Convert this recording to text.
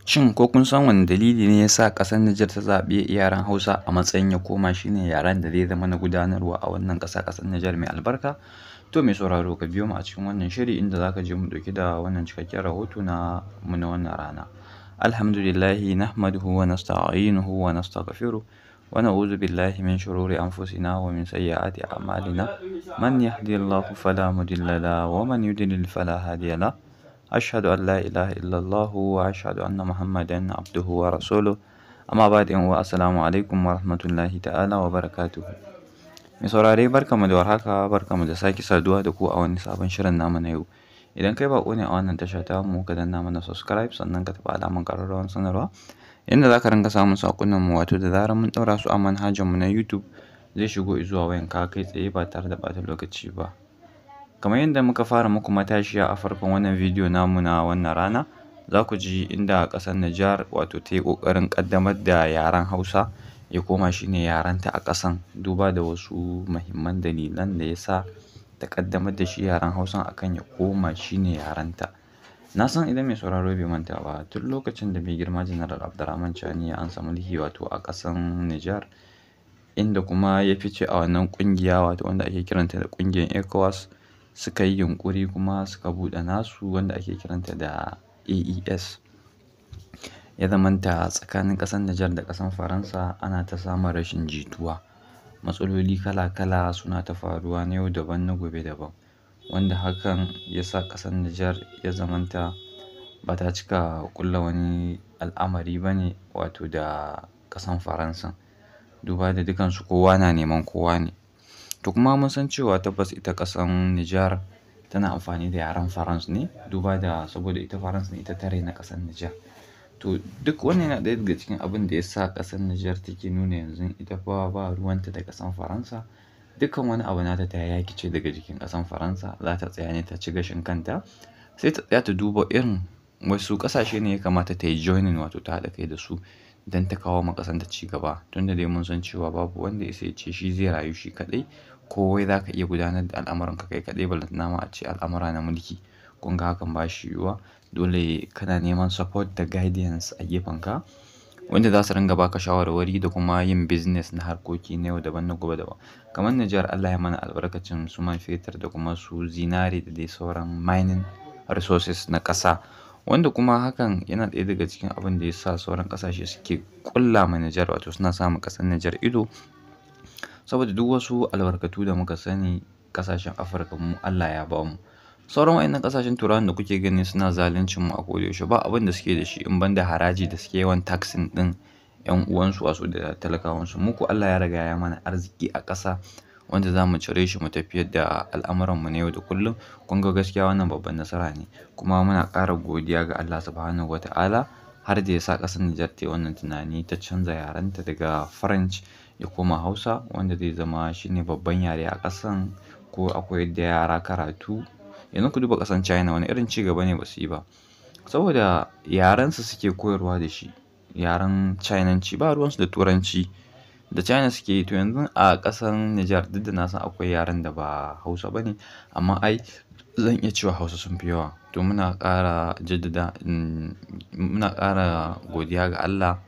Shin ko kun san wane dalili ne ya sa ƙasar Nijar ta zaɓi yaren Hausa a matsayin ya koma shi ne yaren da zai zama na gudanarwa a wannan ƙasa, ƙasar Nijar mai albarka? To mai sauraro, ka biyo mu a cikin wannan shiri inda za ka je mu ɗauki da wannan cikakken rahoto na mu na wannan rana. Alhamdulillahi nahmaduhu wa nasta'inuhu wa nastaghfiruh wa na'udhu billahi min shururi anfusina wa min sayyiati a'malina. Man yahdihillahu fala mudilla lahu wa man yudlil fala hadiya lahu. Ashhadu an la ilaha illallah wa ashhadu anna Muhammadan abduhu wa rasuluh. Amma ba'd, yan uwa, assalamu alaikum wa rahmatullahi ta'ala wa barakatuhu. Mai saurare, barkamu da warhaka, barkamu da sake saduwa da ku a wani sabon shirin namu na yau. Idan kai baƙo ne a wannan tasha ta mu, ka danna mana subscribe, sannan ka taɓa alamar ƙararrawar sanarwa inda za ka ringa samun saƙunan mu, wato da zarar mun ɗaura su a manhajar mu na YouTube, zai shigo zuwa wayanka kai tsaye ba tare da ɓata lokaci ba. Kamar yadda muka fara muku matashiya a farkon wannan bidiyo namu na wannan rana, za ku ji inda ƙasar Nijar wato ta yi ƙoƙarin ƙaddamar da yaren Hausa ya koma shi ne yarenta a ƙasan, duba da wasu muhimman dalilan da ya sa ta ƙaddamar da shi yaren Hausan akan ya koma shi ne yarenta. Na san idan mai sauraro bai manta ba, tun lokacin da mai girma Janaral Abdurrahman Chani ya ansa mulki wato a ƙasan Nijar, inda kuma ya fice a wannan ƙungiya wato wanda ake kiranta da ƙungiyar ECOWAS, suka yi yunƙuri kuma suka buɗe nasu wanda ake kiranta da AES. Ya zamanta tsakanin ƙasar Nijar da ƙasar Faransa ana ta samun rashin jituwa. Matsaloli kala-kala suna ta faruwa, na yau daban, na gobe daban. Wanda hakan ya sa ƙasar Nijar ya zamanta ba ta cika ƙulla wani al'amari ba ne wato da ƙasar Faransa. Duba da dukansu kowa na neman kowa ne. To kuma mun san cewa tabbas ita ƙasar Nijar tana amfani da yaren Faransa ne, duba da saboda ita Faransa ne ita ta raina ƙasar Nijar. To duk wannan yana ɗaya daga cikin abin da ya sa ƙasar Nijar take nuna yanzu ita fa ba ruwanta da ƙasar Faransa. Dukkan wani abu nata ta yakice daga jikin ƙasar Faransa, za ta tsaya ne ta ci gashin kanta. Sai ta tsaya ta duba irin wasu ƙasashe ne ya kamata ta yi joining, wato ta haɗa kai da su don ta kawo ma ƙasar ta ci gaba. Tunda dai mun san cewa babu wanda ya isa ya ce shi zai rayu shi kaɗai, ko wai za ka iya gudanar da al'amuranka kai kaɗai, ballantana ma a ce al'amura na mulki. Kun ga hakan ba shi yiwuwa. Dole kana neman support da guidance a gefenka wanda za su ringa baka shawarwari da kuma yin business na harkoki na yau daban, na gobe daban. Kamar Nijar, Allah ya mana albarkacin su man fetur da kuma su zinare da dai sauran mining resources na ƙasa. Wanda kuma hakan yana ɗaya daga cikin abin da ya sa sauran ƙasashe suke ƙulla ma Nijar, wato suna sa ma ƙasar Nijar ido. Saboda duk wasu albarkatu da muka sani ƙasashen Afirka, mu Allah ya bamu. Sauran waɗannan ƙasashen Turawan da kuke gani suna zaluncin mu a koda yaushe, ba abin da suke da shi in ban da haraji da suke yawan taxing ɗin 'yan uwansu wasu da talakawansu. Mu ko Allah ya riga ya mana arziki a ƙasa wanda za mu cire shi mu tafiyar da al'amuran mu na yau da kullum. Kun ga gaskiya wannan babban nasara ne. Kuma muna ƙara godiya ga Allah Subhanahu wa ta'ala har da ya sa ƙasar Nijar ta yi wannan tunani ta canza yarenta daga French ya koma Hausa, wanda zai zama shine babban yare a ƙasan, ko a koyar da yara karatu. Yanzu ku duba ƙasar China, wani irin ci gaba ne ba su yi ba. Saboda yarensu suke koyarwa da shi, yaren Chinanci, ba ruwansu da Turanci da China suke yi. To yanzu a ƙasar Nijar, duk da na san akwai yaren da ba Hausa ba ne, amma ai zan iya cewa Hausa sun fi yawa. To muna ƙara jaddada, muna ƙara godiya ga Allah.